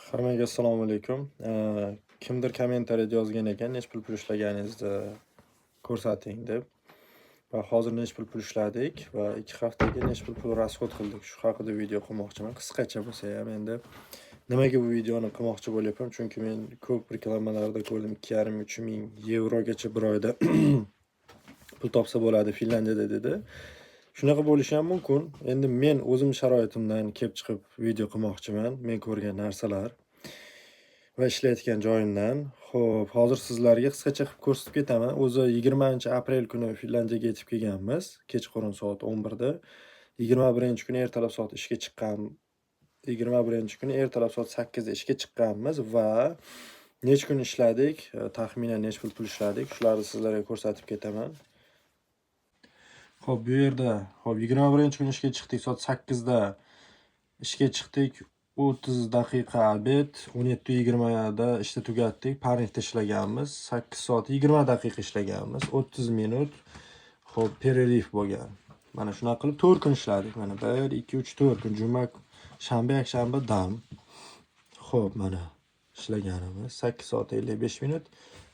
Hammaga assalomu alaykum. Kimdir kommentariyada yozgan ekan, necha pul ishlaganingizni ko'rsating deb. Va hozir necha pul ishladik va 2 haftaga necha pul расход qildik, shu haqida video qilmoqchiman. Qisqacha bo'lsa ham endi. Nimaga bu videoni qilmoqchi bo'lyapman? Chunki men ko'p reklamalarda ko'rdim, 2,5-3 ming yevrogacha bir oyda pul topsa bo'ladi Finlyandiyada dedi. Shunaqa bo'lishi ham mumkin. Endi men o'zim sharoitimdan kelib chiqib video qilmoqchiman. Men ko'rgan narsalar va ishlayotgan joyimdan. Xo'p, hozir sizlarga qisqacha qilib ko'rsatib ketaman. O'zi 20-aprel kuni Finlyandiyaga yetib kelganmiz, kechqurun soat 11 da. 21-kuni ertalab soat ishga chiqqan 21-kuni ertalab soat 8 da ishga chiqqanmiz va necha kun ishladik, taxminan necha pul ishladik, shularni sizlarga ko'rsatib ketaman. Xo'p, bu yerda, xo'p, 21-kuni ishga chiqdik, soat 8 da ishga chiqdik. 30 daqiqa обед, 17:20 da ishni tugatdik. Парник da ishlaganmiz. 8 soat 20 daqiqa ishlaganmiz. 30 minut, xo'p, перерыв bo'lgan. Mana shunaqa qilib 4 kun ishladik. Mana 1, 2, 3, 4 kun. Juma, shanba, yakshanba dam. Xo'p, mana ishlaganimiz 8 soat 55 minut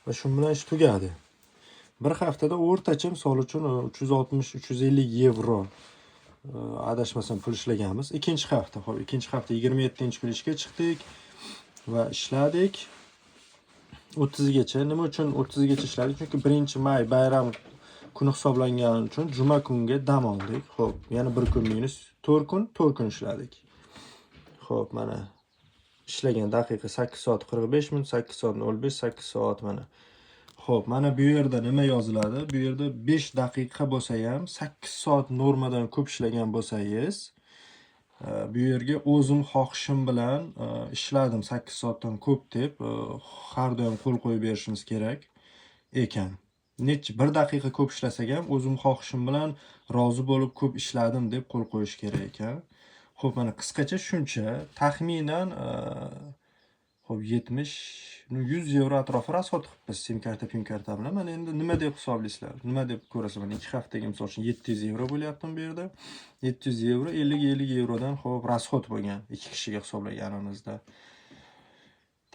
va shu bilan ish tugadi. Bir haftada o'rtacha, misol uchun, 360-350 yevro, adashmasam, pul ishlaganmiz. Ikkinchi hafta, xo'p, ikkinchi hafta 27-kuni ishga chiqdik va ishladik 30 gacha. Nima uchun 30 gacha ishladik? Chunki 1-may bayram kuni hisoblangani uchun juma kunga dam oldik. Xo'p, yana bir kun minus 4 kun, 4 kun ishladik. Xo'p, mana ishlagan daqiqa 8 soat 45 minut, 8 soat 05, 8 soat mana. Xo'p, mana bu yerda nima yoziladi? Bu yerda 5 daqiqa bo'lsa ham 8 soat normadan ko'p ishlagan bo'lsangiz, bu yerga o'zim xohishim bilan ishladim 8 soatdan ko'p deb har doim qo'l qo'yib berishimiz kerak ekan. Necha 1 daqiqa ko'p ishlasak ham o'zim xohishim bilan rozi bo'lib ko'p ishladim deb qo'l qo'yish kerak ekan. Xo'p, mana qisqacha shuncha. Taxminan, xo'p, 70, 100 yevro atrofi расход qilibmiz sim karta, pim karta bilan. Mana endi nima deb hisoblaysizlar? Nima deb ko'rasizlar? Mana 2 haftaga, misol uchun, 700 yevro bo'lyaptimi bu yerda? 700 yevro, 50-50 yevrodan, xo'p, расход bo'lgan 2 kishiga hisoblaganimizda.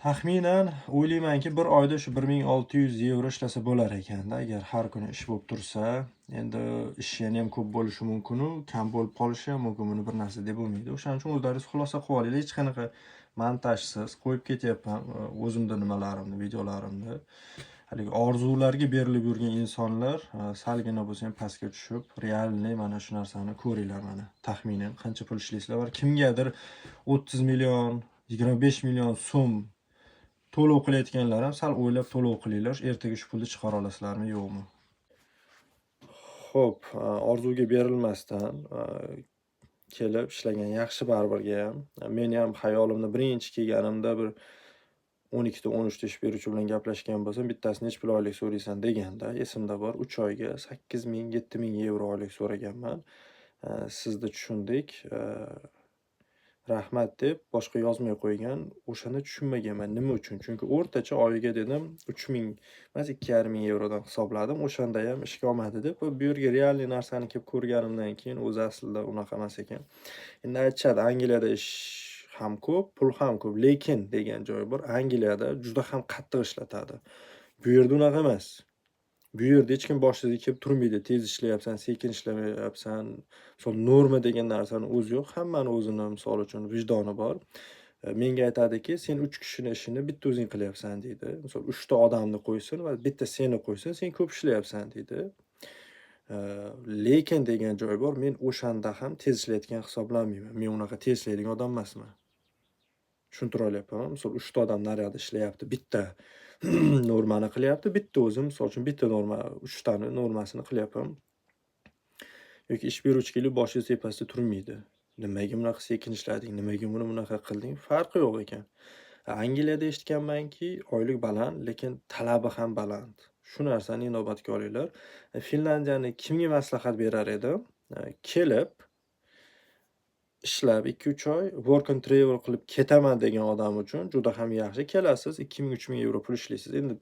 Taxminan o'ylaymanki, bir oyda shu 1600 yevro ishlasa bo'lar ekanda, agar har kuni ish bo'lib tursa. Endi ish yana ham ko'p bo'lishi mumkin-u, kam bo'lib qolishi ham mumkin. Buni bir narsa deb bo'lmaydi. O'shaning uchun o'zlaringiz xulosa qilib olinglar. Hech qanaqa montajsiz qo'yib ketyapman o'zimda nimalarimni, videolarimni. Haligi orzularga berilib yurgan insonlar salgina bo'lsa ham pastga tushib, реальный mana shu narsani ko'ringlar mana. Taxminan qancha pul ishlaysizlar va kimgadir 30 million, 25 million so'm to'lov qilayotganlar ham sal o'ylab to'lov qilinglar. Ertaga shu pulni chiqara olasizlarmi, yo'qmi? Xo'p, orzuga berilmasdan kelib ishlagan yaxshi baribirga ham. Meni ham xayolimda birinchi kelganimda bir 12 ta, 13 ta ish beruvchi bilan gaplashgan bo'lsam, bittasi necha pul oylik so'raysan deganda, esimda bor, 3 oyga 8000, 7000 yevro oylik so'raganman. Sizni tushundik, rahmat deb boshqa yozmay qo'ygan. O'shanda tushunmaganman nima uchun. Chunki o'rtacha oyiga dedim 3000 emas, 2,5 ming yevrodan hisobladim. O'shanda ham ishga olmadi deb va bu yerga реальный narsani kelib ko'rganimdan keyin o'zi aslida unaqa emas ekan. Endi aytishadi, Angliyada ish ham ko'p, pul ham ko'p, lekin degan joyi bor. Angliyada juda ham qattiq ishlatadi. Bu yerda unaqa emas. Bu yerda hech kim boshingizga kelib turmaydi. Tez ishlayapsan, sekin ishlamayapsan. Misol, norma degan narsani o'zi yo'q. Hammani o'zini, misol uchun, vijdoni bor. Menga aytadiki, "Sen 3 kishini ishini bitta o'zing qilyapsan", deydi. Misol, 3 ta odamni qo'ysin va bitta seni qo'ysin, sen ko'p ishlayapsan deydi. Lekin degan joyi bor, men o'shanda ham tez ishlayotgan hisoblanmayman. Men unaqa tez ishlaydigan odam emasman. Tushuntira olyapmanmi? Misol, 3 ta odam наряд ishlayapti, bitta normani qilyapti, bitta o'zim, misol uchun, bitta norma, 3 tani normasini qilyapman. Yoki ish beruvchi kelib boshingiz tepasida turmaydi. Nimaga bunaqa sekin ishlading, nimaga buni bunaqa qilding, farqi yo'q ekan. Angliyada eshitganmanki, oylik baland, lekin talabi ham baland. Shu narsani inobatga olinglar. Finlyandiyani kimga maslahat berar edim? Kelib ishlab 2-3 oy work and travel qilib ketaman degan odam uchun juda ham yaxshi. Kelasiz, 2000-3000 yevro pul ishlaysiz. Endi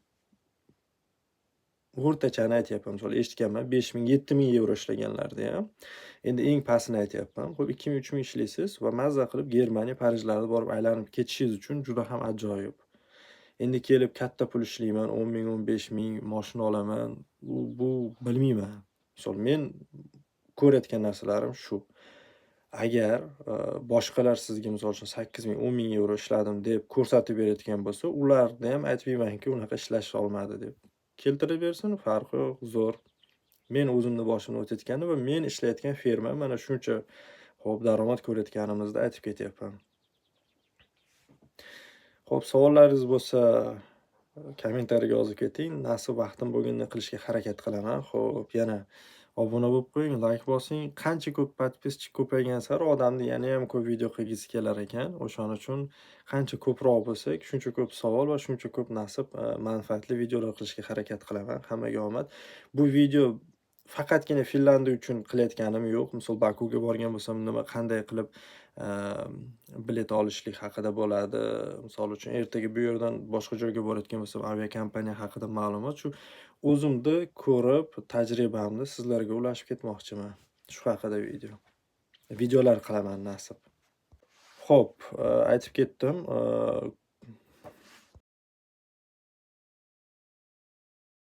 O'rtachani aytyapman, misol eshitganman 5000, 7000 yevro ishlaganlarniyam. Endi eng pastini aytyapman. Xo'p, 2000, 3000 ishlaysiz va mazza qilib Germaniya, Parijlarda borib aylanib ketishingiz uchun juda ham ajoyib. Endi kelib katta pul ishlayman, 10 ming, 15 ming moshina olaman. U bu bilmayman. Misol men ko'rayotgan narsalarim shu. Agar boshqalar sizga, misol uchun, 8000, 10 ming yevro ishladim deb ko'rsatib berayotgan bo'lsa, ularniyam aytmaymanki, unaqa ishlasha olmadi deb. Keltirib bersin, farqi yo'q, zo'r. Men o'zimni boshimdan o'tayotgani va men ishlayotgan firma mana shuncha, xo'p, daromad ko'rayotganimizni aytib ketyapman. Xo'p, savollaringiz bo'lsa, kommentariyaga yozib keting. Nasib vaqtim bo'lganda qilishga harakat qilaman. Xo'p, yana obuna bo'lib qo'ying, layk bosing. Qancha ko'p подписчик ko'paygan sari odamni yanayam ko'p video qilgisi kelar ekan. O'shaning uchun qancha ko'proq bo'lsak, shuncha ko'p savol va shuncha ko'p nasib manfaatli videolar qilishga harakat qilaman. Hammaga omad. Bu video faqatgina Finlandiya uchun qilayotganim yo'q. Misol, Bakuga borgan bo'lsam, nima, qanday qilib bilet olishlik haqida bo'ladi. Misol uchun, ertaga bu yerdan boshqa joyga borayotgan bo'lsam, aviakompaniya haqida ma'lumot. Shu o'zimni ko'rib, tajribamni sizlarga ulashib ketmoqchiman. Shu haqida video. Videolar qilaman nasib. Xo'p, aytib ketdim.